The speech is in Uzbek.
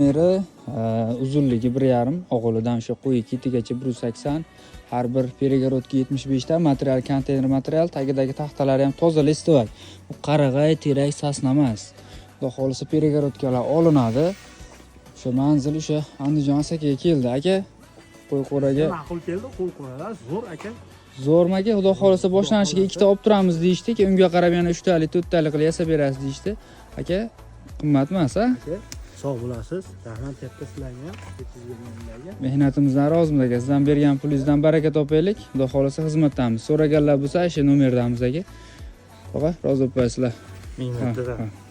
Meri uzunligi 1,5, og'ilidan o'sha quyi ketigacha 180, har bir перегородка 75 ta, material konteyner material, tagidagi taxtalari ham toza листовой. U qarag'ay, terak, sasna emas. Xudo xohlasa, перегородка lar olinadi. O'sha manzil o'sha Andijon, Asakaga keldi, aka. Qo'y qo'raga Ma'qul keldi, qo'y qo'ralar zo'r, aka. Zo'rmi, aka? Xudo xohlasa, boshlanishiga ikkita olib turamiz deyishdi, keyin unga qarab yana uchtalik, to'rttalik qilib yasab berasiz deyishdi. Aka, qimmat emas, a? Aka, sog' bo'lasiz. Rahmat katta sizlarga ham yetkazganlarga. Mehnatimizdan rozimiz, aka. Sizdan bergan pulingizdan baraka topaylik. Xudo xohlasa, xizmatdamiz. So'raganlar bo'lsa, shu nomerdamiz, aka. Tog'a, rozi bo'lib qo'yasizlar. Ming marta. Ha.